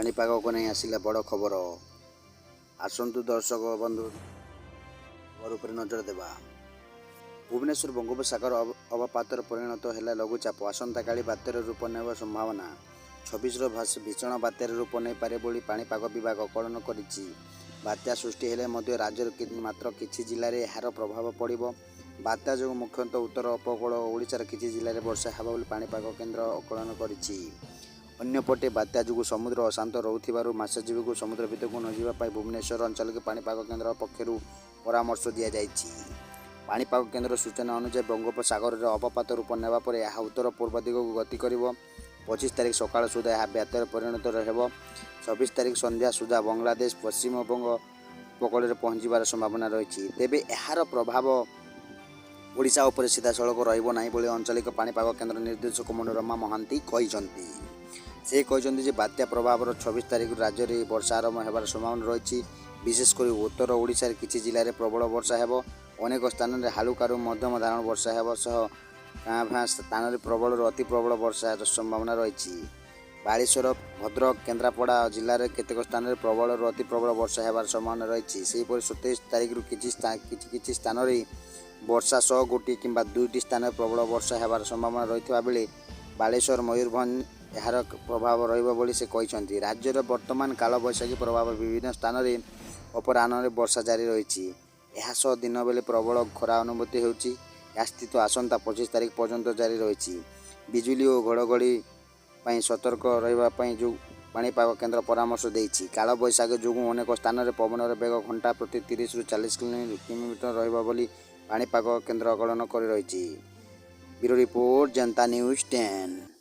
ପାଣିପାଗକୁ ନେଇ ଆସିଲା ବଡ଼ ଖବର। ଆସନ୍ତୁ ଦର୍ଶକ ବନ୍ଧୁ, ଖବର ଉପରେ ନଜର ଦେବା। ଭୁବନେଶ୍ୱର, ବଙ୍ଗୋପସାଗର ଅବପାତରେ ପରିଣତ ହେଲା ଲଘୁଚାପ। ଆସନ୍ତାକାଲି ବାତ୍ୟାର ରୂପ ନେବ ସମ୍ଭାବନା। 26ର ଭୀଷଣ ବାତ୍ୟାର ରୂପ ନେଇପାରେ ବୋଲି ପାଣିପାଗ ବିଭାଗ ଆକଳନ କରିଛି। ବାତ୍ୟା ସୃଷ୍ଟି ହେଲେ ମଧ୍ୟ ରାଜ୍ୟର ମାତ୍ର କିଛି ଜିଲ୍ଲାରେ ଏହାର ପ୍ରଭାବ ପଡ଼ିବ। ବାତ୍ୟା ଯୋଗୁଁ ମୁଖ୍ୟତଃ ଉତ୍ତର ଉପକୂଳ ଓଡ଼ିଶାର କିଛି ଜିଲ୍ଲାରେ ବର୍ଷା ହେବ ବୋଲି ପାଣିପାଗ କେନ୍ଦ୍ର ଆକଳନ କରିଛି। ଅନ୍ୟପଟେ ବାତ୍ୟା ଯୋଗୁଁ ସମୁଦ୍ର ଅଶାନ୍ତ ରହୁଥିବାରୁ ମତ୍ସ୍ୟଜୀବୀଙ୍କୁ ସମୁଦ୍ର ଭିତରକୁ ନଯିବା ପାଇଁ ଭୁବନେଶ୍ୱର ଆଞ୍ଚଳିକ ପାଣିପାଗ କେନ୍ଦ୍ର ପକ୍ଷରୁ ପରାମର୍ଶ ଦିଆଯାଇଛି। ପାଣିପାଗ କେନ୍ଦ୍ର ସୂଚନା ଅନୁଯାୟୀ, ବଙ୍ଗୋପସାଗରରେ ଅବପାତ ରୂପ ନେବା ପରେ ଏହା ଉତ୍ତର ପୂର୍ବ ଦିଗକୁ ଗତି କରିବ। 25 ତାରିଖ ସକାଳ ସୁଦ୍ଧା ଏହା ବାତ୍ୟାରେ ପରିଣତ ହେବ। 26 ତାରିଖ ସନ୍ଧ୍ୟା ସୁଦ୍ଧା ବାଂଲାଦେଶ, ପଶ୍ଚିମବଙ୍ଗ ଉପକୂଳରେ ପହଞ୍ଚିବାର ସମ୍ଭାବନା ରହିଛି। ତେବେ ଏହାର ପ୍ରଭାବ ଓଡ଼ିଶା ଉପରେ ସିଧାସଳଖ ରହିବ ନାହିଁ ବୋଲି ଆଞ୍ଚଳିକ ପାଣିପାଗ କେନ୍ଦ୍ର ନିର୍ଦ୍ଦେଶକ ମନୋରମା ମହାନ୍ତି କହିଛନ୍ତି। ସେ କହିଛନ୍ତି ଯେ ବାତ୍ୟା ପ୍ରଭାବର 26 ତାରିଖରୁ ରାଜ୍ୟରେ ବର୍ଷା ଆରମ୍ଭ ହେବାର ସମ୍ଭାବନା ରହିଛି। ବିଶେଷ କରି ଉତ୍ତର ଓଡ଼ିଶାରେ କିଛି ଜିଲ୍ଲାରେ ପ୍ରବଳ ବର୍ଷା ହେବ। ଅନେକ ସ୍ଥାନରେ ହାଲୁକାରୁ ମଧ୍ୟମ ଧରଣର ବର୍ଷା ହେବ ସହ କାଁ ଭାଁ ସ୍ଥାନରେ ପ୍ରବଳରୁ ଅତି ପ୍ରବଳ ବର୍ଷାର ସମ୍ଭାବନା ରହିଛି। ବାଲେଶ୍ୱର, ଭଦ୍ରକ, କେନ୍ଦ୍ରାପଡ଼ା ଜିଲ୍ଲାରେ କେତେକ ସ୍ଥାନରେ ପ୍ରବଳରୁ ଅତି ପ୍ରବଳ ବର୍ଷା ହେବାର ସମ୍ଭାବନା ରହିଛି। ସେହିପରି 27 ତାରିଖରୁ କିଛି କିଛି ସ୍ଥାନରେ ବର୍ଷା ସହ ଗୋଟିଏ କିମ୍ବା ଦୁଇଟି ସ୍ଥାନରେ ପ୍ରବଳ ବର୍ଷା ହେବାର ସମ୍ଭାବନା ରହିଥିବା ବେଳେ ବାଲେଶ୍ୱର, ମୟୂରଭଞ୍ଜ ଏହାର ପ୍ରଭାବ ରହିବ ବୋଲି ସେ କହିଛନ୍ତି। ରାଜ୍ୟରେ ବର୍ତ୍ତମାନ କାଳବୈଶାଖୀ ପ୍ରଭାବ ବିଭିନ୍ନ ସ୍ଥାନରେ ଅପରାହ୍ନରେ ବର୍ଷା ଜାରି ରହିଛି। ଏହା ସହ ଦିନବେଳେ ପ୍ରବଳ ଖରା ଅନୁଭୂତି ହେଉଛି। ଏହା ସ୍ଥିତି ଆସନ୍ତା 25 ତାରିଖ ପର୍ଯ୍ୟନ୍ତ ଜାରି ରହିଛି। ବିଜୁଳି ଓ ଘଡ଼ଘଡ଼ି ପାଇଁ ସତର୍କ ରହିବା ପାଇଁ ଯେଉଁ ପାଣିପାଗ କେନ୍ଦ୍ର ପରାମର୍ଶ ଦେଇଛି। କାଳବୈଶାଖୀ ଯୋଗୁଁ ଅନେକ ସ୍ଥାନରେ ପବନର ବେଗ ଘଣ୍ଟା ପ୍ରତି 30ରୁ 40 କିଲୋମିଟର ରହିବ ବୋଲି ପାଣିପାଗ କେନ୍ଦ୍ର ଆକଳନ କରି ରହିଛି। ବ୍ୟୁରୋ ରିପୋର୍ଟ, ଜନତା ନ୍ୟୁଜ୍ 10।